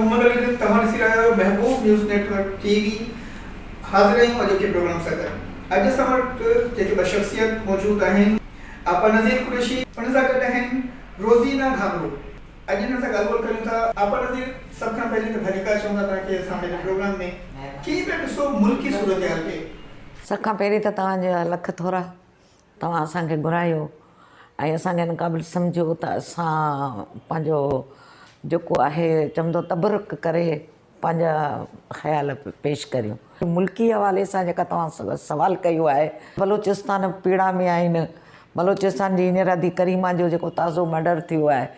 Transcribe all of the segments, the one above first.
محمد علي رند توهان ڏسي رهيا آهيو Mehboob news network T V حاضر آهيون اڄوڪي پروگرام سان گڏ اڄ اسان وٽ جيڪي ٻه شخصيت موجود آهن آپا نذير قريشي ان سان گڏ آهن روزينا گهانگهرو اڄ انهن سان ڳالهه ٻولهه ڪريون ٿا آپا نذير سڀ کان پهرين ته ڀليڪار چئون ٿا توهان کي اسان پنهنجي پروگرام ۾ ڪيئن پيا ڏسو ملڪي صورتحال کي. سڀ کان پهرين ته توهان جا لک ٿورا توهان اسان کي گهرايو ۽ اسان کي ان قابل سمجهيو ته اسان پنهنجو جيڪو آهي چوندو تبرڪ ڪري پنهنجا خيال پيش ڪريون. ملڪي حوالي سان جيڪا توهان سوال ڪيو آهي بلوچستان پيڙا ۾ آهن بلوچستان جي هينئر ادي ڪريما جو جيڪو تازو مرڊر ٿيو آهي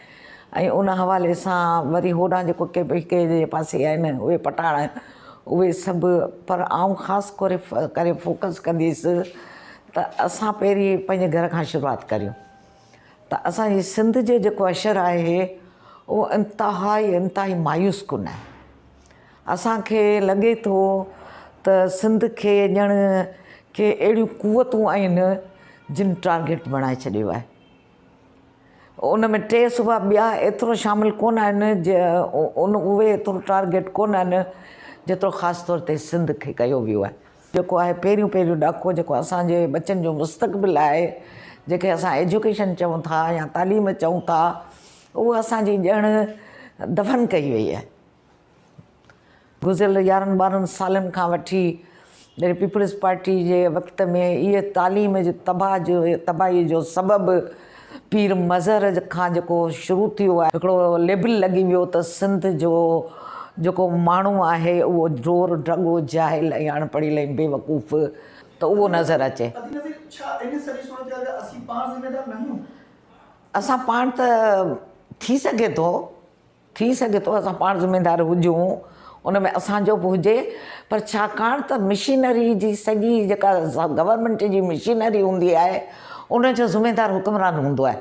۽ ان حوالي سان وري هوڏانهن جيڪو ڪي پي ڪي جي پاسي آهن اهي پٺاڻ اهي سڀ پر آئون خاص ڪري فوڪس ڪنديس ته اسان پهرين پنهنجي گهر کان شروعات ڪريون ته اسان جي سنڌ جو جيڪو اشر آهي اهو انتهائي انتهائي مايوس ڪن آهي اسان کي لڳي ٿو ته سنڌ کي ڄڻ ڪي اهڙيون قوتون آهن جن ٽارگيٽ بڻائي ڇڏيو آهي ان ۾ ٽي صوبا ٻيا ايترو شامل ڪونه آهن ان اهي ايترو ٽارگيٽ ڪونه آهن جيترو خاص طور تي سنڌ کي ڪيو ويو آهي جيڪو آهي پهريون پهريون ڏاڪو جيڪو اسان جي ٻچن جو مستقبل آهي جنهن کي اسان ايجوڪيشن چئون ٿا يا تعليم چئون ٿا اهو اسان جي ڄڻ دفن ڪئي وئي آهي. گذريل يارهن ٻارهن سالن کان وٺي جڏهن پيپلز پارٽي جي وقت ۾ اهي تعليم جي تباهه جو تباهي جو سبب پير مظهر کان جيڪو شروع ٿيو آهي هڪڙو ليبل لڳي ويو ته سنڌ جو جيڪو ماڻهو آهي اهو ڍور ڍڳو جاهل ۽ اڻ پڙهيل ۽ بيوقوف ته اهو نظر اچي. ادي نظير ڇا ان سڄي صورتحال جا اسين پاڻ ذميدار ناهيون؟ اسان پاڻ ته ٿي سگهي ٿو ٿي سگهي ٿو اسان پاڻ ذميدار هجون ان ۾ اسان جو به هجي پر ڇاڪاڻ ته مشينري جي سڄي جيڪا گورنمينٽ جي مشينري هوندي آهي ان جو ذميدار حڪمران هوندو آهي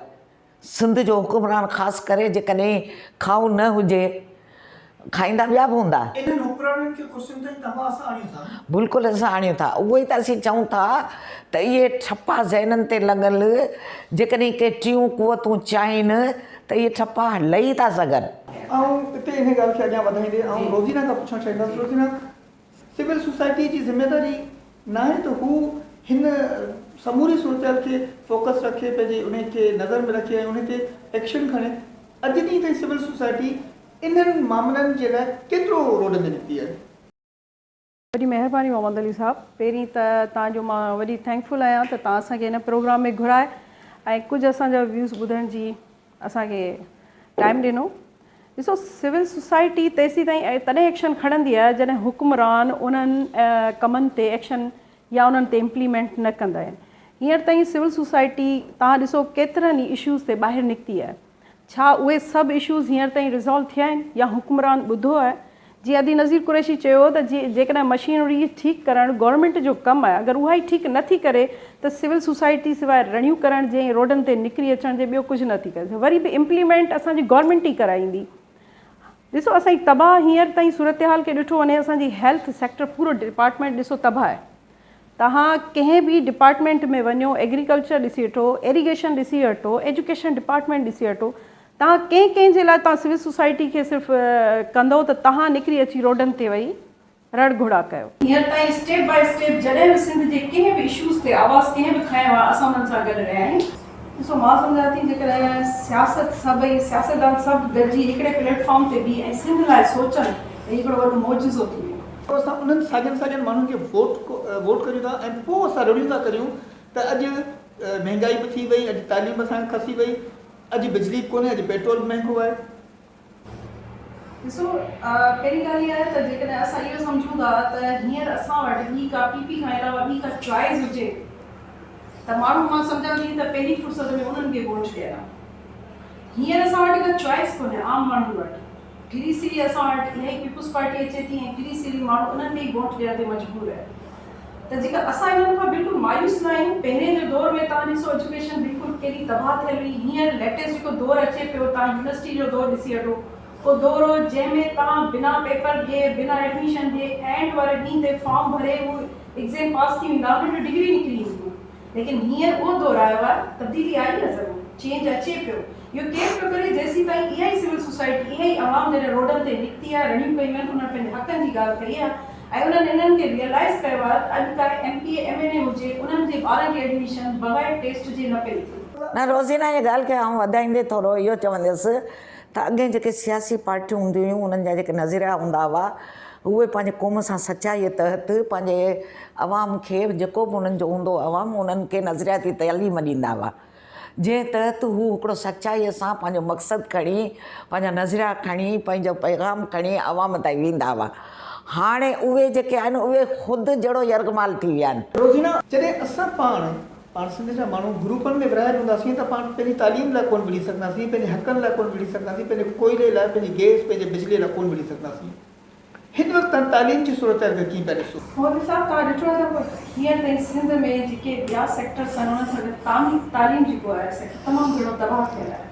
سنڌ جو حڪمران خاص ڪري جيڪڏهن کائو نه هجي کائيندا ٻيا به هوندا. انهن حڪمرانن کي ڪرسين تائين توهان اسان آڻيون ٿا نه. بلڪل اسان آڻيون ٿا اهو ئي ته اسين چئون ٿا ته اهي ٺپا ذهنن تي لڳل جيڪڏهن ڪي ٽيون قوتون چاهين ته اهي ٺپا لهي ٿا سگهن. آئون اتي انهي ڳالهه کي اڳيان وڌائيندي آئون روزينا کان پڇڻ چاهيندس، روزينا سول سوسائٽي جي ذميواري ناهي ته هو هن سموري صورتحال کي فوڪس رکي پنهنجي انهي کي نظر ۾ رکي ۽ انهي تي ايڪشن کڻي، اڄ ڏينهن تائين سول سوسائٽي انهن معاملن جي لاء ڪيترو روڊن تي نڪتي آهي؟ وڏي مهرباني محمد علي صاحب پهرين ته توهان جو مان وڏي thank full آهيان ته توهان اسان کي هن پروگرام ۾ گهرائي ۽ ڪجهه اسان جا ويوز ٻڌڻ جي اسان کي ٽائيم ڏنو ڏسو سول سوسائٽي تيسين تائين تڏهن ايڪشن کڻندي آهي جڏهن حڪمران انهن ڪمن تي ايڪشن يا انهن تي امپليمينٽ نه ڪندا آهن هينئر تائين سول سوسائٽي توهان ڏسو ڪيترن ئي اشوز تي ٻاهر نڪتي آهي ڇا اهي سڀ اشوز هينئر تائين ريزالو ٿيا آهن يا حڪمران ٻڌو آهي؟ جيئن ادي نذير قريشي چيو ته جيڪڏهن مشينري ٺيڪ ڪرڻ گورنمينٽ جو ڪم آهي اگر اها ئي ٺيڪ نه ٿي ڪري ته سول سوسائٽي سواء رڙيون ڪرڻ جي ۽ روڊن تي نڪري اچڻ جي ٻيو ڪجهه نه ٿي ڪري سگهي وري به امپليمينٽ اسان جي گورنمينٽ ئي ڪرائيندي. ڏسو اسان جي تباهه هينئر تائين صورتحال کي ڏٺو وڃي اسان جي هيلٿ سيڪٽر پورو ڊپارٽمينٽ ڏسو تباهه آهي. توهان ڪنهن به ڊپارٽمينٽ ۾ وڃو ايگريڪلچر ڏسي وٺو، ايريگيشن ڏسي وٺو، ايجوڪيشن ڊپارٽمينٽ ڏسي وٺو، توهان ڪنهن ڪنهن جي لاء توهان سول سوسائٽي کي صرف ڪندو ته توهان نڪري اچي روڊن تي ويهي رڙ گهوڙا ڪيو. هينئر تائين اسٽيپ باء اسٽيپ جڏهن به سنڌ جي ڪنهن به اشوز تي آواز ڪنهن به کنيو آهي اسان انهن سان گڏ رهيا آهيون. ڏسو مان سمجهان ٿي جيڪڏهن سياست سڀئي سياستدان سڀ گڏجي هڪڙي پليٽ فارم تي بيهي ۽ سنڌ لاء سوچن ته هي هڪڙو وڏو معجزو ٿي ويندو. پوء اسان انهن ساڳين ساڳين ماڻهن کي ووٽ ووٽ ڪريون ٿا ۽ پوء اسان رڙيون ٿا ڪريون ته اڄ مهنگائي به ٿي وئي، اڄ تعليم اسان کان کسي وئي، اڄ بجلي به ڪونهي، اڄ پيٽرول به مهنگو آهي. ڏسو پهرين ڳالهه اها آهي ته جيڪڏهن اسان اهو سمجهون ٿا ته هينئر اسان وٽ ٻي ڪا پي پي کان علاوه ٻي ڪا چوائس هجي ته ماڻهو مان سمجهان ٿي ته پهرين فرصت ۾ انهن کي ووٽ ڏين ها. هينئر اسان وٽ ڪا چوائس ڪونهي عام ماڻهن وٽ. ڦري سري اسان وٽ اها ئي پيپلز پارٽي اچي ٿي ۽ ڦري سري ماڻهو انهن کي ئي ووٽ ڏيڻ تي مجبور آهن ته جيڪا اسان انهن کان بلڪل مايوس نه آهيون پهرين جو دور ۾ توهان ڏسو ايجوڪيشن بلڪل ڪيڏي تباهه ٿيل هئي هينئر ليٽيسٽ جيڪو دور اچي پيو توهان يونيورسٽي جو دور ڏسي وٺو ڪو دور هو جنهن ۾ توهان بنا پيپر جي بنا ايڊميشن جي اينڊ واري ڏينهن تي فارم ڀري هو ايگزيم پاس ٿي ويندا انهن جو ڊگري نڪري ايندي هئي ليڪن هينئر اهو دور آيو آهي تبديلي آئي آهي ضرور چينج اچي پيو. اهو ڪير پيو ڪري؟ جيسيتائين اها ئي سول سوسائٽي، اها ئي عوام جڏهن روڊن تي نڪتي آهي، رڙيون ڪيون آهن، انهن پنهنجي حقن جي ڳالهه ڪئي آهي ۽ انهن انهن کي ريئلائيز ڪيو آهي ته اڄ ڪاهي M P A, M N A هجي، انهن جي ٻارن کي ايڊميشن بغير ٽيسٽ جي نه پئي ٿئي. نه روزينا جي ڳالهه کي آئون وڌائيندي ٿورو اهو چونديس ته اڳين جيڪي سياسي پارٽيون هونديون هيون انهن جا جيڪي نظريا هوندا هئا اهي پنهنجي قوم سان سچائيء تحت پنهنجي عوام کي جيڪو به انهن جو هوندو هو عوام انهن کي نظرياتي تعليم ڏيندا هئا جنهن تحت هو هڪڙو سچائيء سان پنهنجو مقصد کڻي، پنهنجا نظريا کڻي، پنهنجو پيغام کڻي عوام تائين ويندا هئا. هاڻي اهي جيڪي آهن اهي خود جهڙو يرغمال ٿي ويا آهن. روزينا، جڏهن اسان پاڻ، پاڻ سنڌ جا ماڻهو گروپن ۾ ورهايل هونداسين ته پاڻ پنهنجي تعليم لاء ڪونه وڙهي سگهنداسين، پنهنجي حقن لاء ڪونه وڙهي سگهنداسين، پنهنجي ڪوئلي لاء، پنهنجي گئس، پنهنجي بجليء لاء ڪونه وڙهي سگهنداسين. هن وقت توهان تعليم جي صورتحال کي ڪيئن پيا ڏسو؟ مولوي صاحب توهان ڏٺو آهي ته هينئر تائين سنڌ ۾ جيڪي ٻيا سيڪٽرس آهن انهن سان گڏ تعليم جيڪو آهي سيڪٽر تمام گهڻو تباهه ٿيل آهي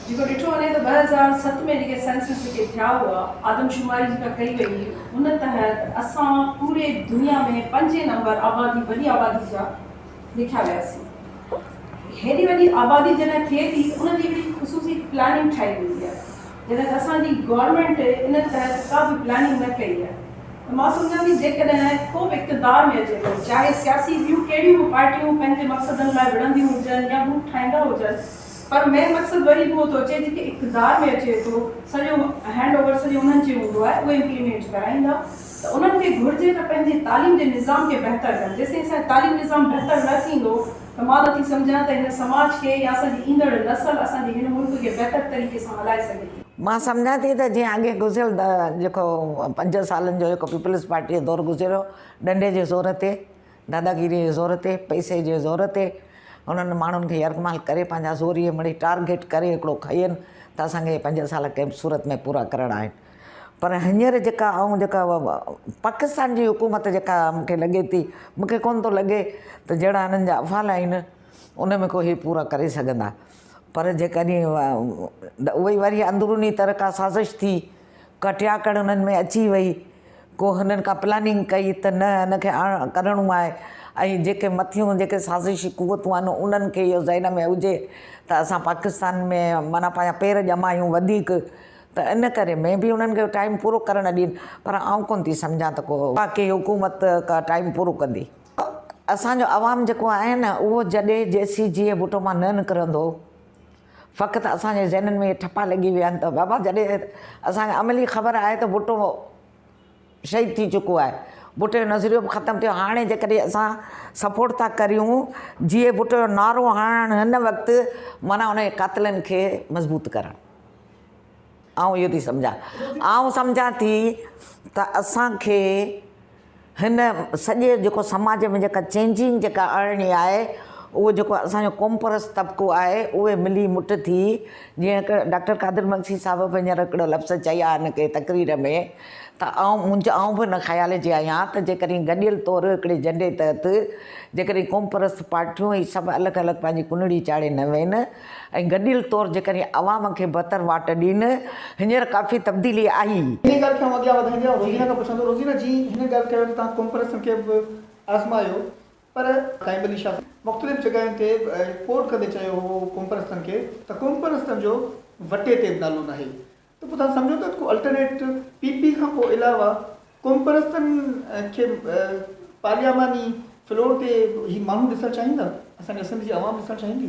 جيڪو ڏٺو وڃي ته 2007 ۾ جيڪي سينسس جيڪي ٿيا هئا آدمشماري جيڪا ڪئي وئي هئي ان تحت اسان پوري دنيا ۾ پنجين نمبر آبادي وڏي آبادي جا لکيا وياسين هيڏي وڏي آبادي جڏهن ٿئي ٿي ته ان جي هڪڙي خصوصي پلاننگ ٺاهي ويندي آهي جڏهن ته اسان جي گورنمينٽ ان تحت ڪا به پلاننگ نه ڪئي آهي ته مان سمجهان ٿي جيڪڏهن ڪو به اقتدار ۾ اچي ٿو چاهي سياسي ٻيون ڪهڙيون به پارٽيون پنهنجي مقصدن لاء وڙهنديون هجن يا گروپ ٺاهيندا هجن پر مين مقصد وري به اهو ٿو اچي جيڪي اقتدار ۾ اچي ٿو سڄو هينڊ اوور سڄو انهن جي هوندو آهي اهي امپليمينٽ ڪرائيندا ته انهن کي گهرجي ته پنهنجي تعليم جي نظام کي بهتر ڪن جيسين اسان جو تعليم نظام بهتر نه ٿيندو ته مان نٿي سمجهان ته هن سماج کي يا اسان جي ايندڙ نسل اسان جي هن ملڪ کي بهتر طريقي سان هلائي سگهي ٿي. مان سمجهان ٿي ته جيئن اڳي گذريل جيڪو پنج سالن جو جيڪو پيپلز پارٽي جو دور گذريو ڏنڊي جي زور تي داداگيري جي زور تي پئسي جي زور تي انهن ماڻهن کي يرغمال ڪري پنهنجا زوريء مڙئي ٽارگيٽ ڪري هڪڙو کين ته اسان کي پنج سال ڪنهن به صورت ۾ پورا ڪرڻا آهن. پر هينئر جيڪا آئون جيڪا پاڪستان جي حڪومت جيڪا مون کي لڳي ٿي مون کي ڪونه ٿو لڳي ته جهڙا هنن جا افعال آهن ان ۾ ڪو هي پورا ڪري سگهندا پر جيڪڏهن اهي وري اندروني طرح ڪا سازش ٿي ڪا ٽياڪڙ انهن ۾ اچي وئي ڪو هنن ڪا پلاننگ ڪئي ته نه هن کي ڪرڻو آهي ۽ جيڪي مٿيون جيڪي سازشي قوتون آهن انهن کي اهو ذهن ۾ هجي ته اسان پاڪستان ۾ معنيٰ پنهنجا پير ڄمايون وڌيڪ ته ان ڪري ۾ به انهن کي ٽائيم پورو ڪرڻ ڏين پر آئون ڪونه ٿي سمجهان ته ڪو باقي حڪومت ڪا ٽائيم پورو ڪندي. اسان جو عوام جيڪو آهي نه اهو جڏهن جيسين جيئي ڀٽو مان نه نڪرندو فقط اسان جي ذهنن ۾ اهي ٺپا لڳي ويا آهن ته بابا جڏهن اسان کي عملي خبر آهي ته ڀٽو شهيد ٿي چڪو آهي ڀٽو جو نظريو به ختم ٿيو هاڻي جيڪڏهن اسان سپورٽ ٿا ڪريون جيئي ڀٽو جو نعرو هڻڻ هن وقت معنيٰ ان جي قاتلن کي مضبوط ڪرڻ. آئون اهو ٿي سمجهان. آئون سمجهان ٿي ته اسان کي هن سڄي جيڪو سماج ۾ جيڪا چينجنگ جيڪا آڻڻي آهي اهو جيڪو اسان جو قومپرست طبقو آهي اهي ملي مٺ ٿي جيئن هڪ ڊاڪٽر قادر مگسي صاحب به هينئر هڪڙو لفظ چيا آهن ڪنهن تقرير ۾ ته آئون منهنجو آئون به ان خيال جي آهيان ته جيڪڏهن گڏيل طور هڪڙي جهنڊي تحت جيڪڏهن قومپرست پارٽيون هي سڀ الڳ الڳ پنهنجي ڪنڙي چاڙهي نه ويهن ۽ گڏيل طور جيڪڏهن عوام کي بهتر واٽ ڏين، هينئر ڪافي تبديلي آئي. انهيء ڳالهه کي آئون اڳيان وڌائيندي آئون روزينا کان پڇان ٿو، روزينا جي هن ڳالهه ڪيو ته توهان قومپرستن کي به آزمايو پر قائم علي شاهه مختلف جڳهين تي ڪوٽ ڪندي چيو هو قومپرستن کي ته قومپرستن جو وٽي تي به نالو ناهي ته پوء توهان سمجهو ٿا ته ڪو الٽرنيٽ پي پي کان پوء علاوه قومپرستن کي پارلياماني فلور تي هي ماڻهو ڏسڻ چاهيندا؟ اسان جي سنڌ جي عوام ڏسڻ چاهيندي؟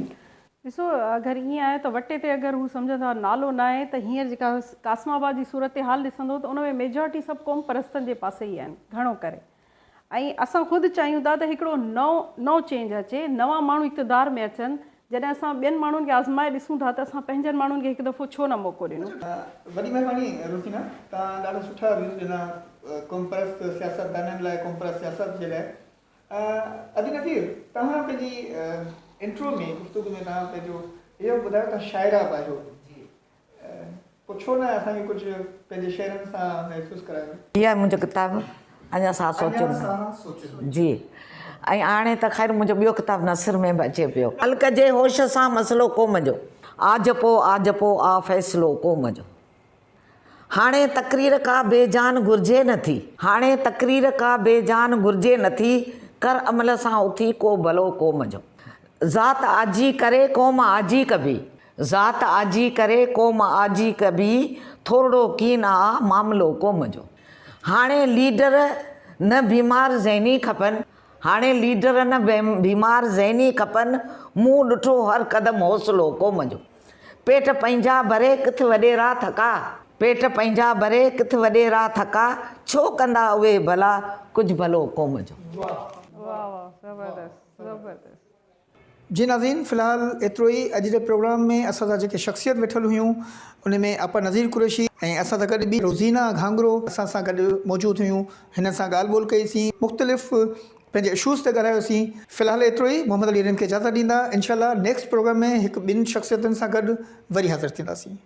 ڏسو اگر ائين آهي ته وٽي تي اگر هو سمجهن ٿا نالو ناهي ته هينئر جيڪا قاسم آباد جي صورتحال ڏسندو ته ان ۾ ميجارٽي سڀ قومپرستن جي پاسي ئي آهن گهڻو ڪري ۽ اسان خود چاهيون ٿا ته هڪڙو نئون نئون چينج اچي، نوان ماڻهو اقتدار ۾ اچن، جڏهن اسان ٻين ماڻهن کي آزمائي ڏسون ٿا ته اسان پنهنجن ماڻهن کي هڪ دفعو ڇو نه موقعو ڏنو. وڏي مهرباني روزينا توهان ڏاڍا سٺا ويوز ڏنا قومپرست سياستدانن لاء قومپرست سياست جي لاء ادي نذير توهان پنهنجي انٽرو ۾ گفتگو ۾ توهان پنهنجو اهو ٻڌايو توهان شاعره به آهيو پوء ڇو نه اسان کي ڪجهه پنهنجي شعرن سان محسوس ڪرايو. هي آهي منهنجو ڪتاب اڃا ساهه سوچن ۾. جي ۽ هاڻي ته خير منهنجو ٻيو ڪتاب نثر ۾ به اچي پيو. خلق جي هوش سان مسئلو قوم جو. آجپو آجپو آ فيصلو قوم جو. هاڻي تقرير ڪا بي جان گهرجي نه ٿي. هاڻي تقرير ڪا بي جان گهرجي نه ٿي. ڪر عمل سان اٿي ڪو ڀلو قوم جو. ذات آجي ڪري قوم آجي ڪبي. ذات آجي ڪري قوم آجي ڪبي، ٿورڙو ڪين آ معاملو قوم جو. هاڻي ليڊر نه بيمار ذهني کپن، هاڻي ليڊر نه بيمار ذهني کپن، مون ڏٺو هر قدم حوصلو قوم جو. پيٽ پنهنجا ڀري ڪٿ وڏيرا ٿڪا، پيٽ پنهنجا ڀري ڪٿ وڏيرا ٿڪا، ڇو ڪندا اهي ڀلا ڪجهه ڀلو قوم جو. واه واه زبردست زبردست. جي ناظرين في الحال ايترو ئي اڄ جي پروگرام ۾ اسان سان جيڪي شخصيت ويٺل هيون ان ۾ آپا نذير قريشي ۽ اسان سان گڏ ٻي روزينا گهانگهرو اسان سان گڏ موجود هيون هنن سان ڳالهه ٻولهه ڪئي سين مختلف پنهنجي اشوز تي ڳالهايو سين في الحال ايترو ئي محمد علي رند کي اجازت ڏيندا انشاء الله نيڪسٽ پروگرام ۾ هڪ ٻن شخصيتن سان گڏ وري حاضر ٿينداسين.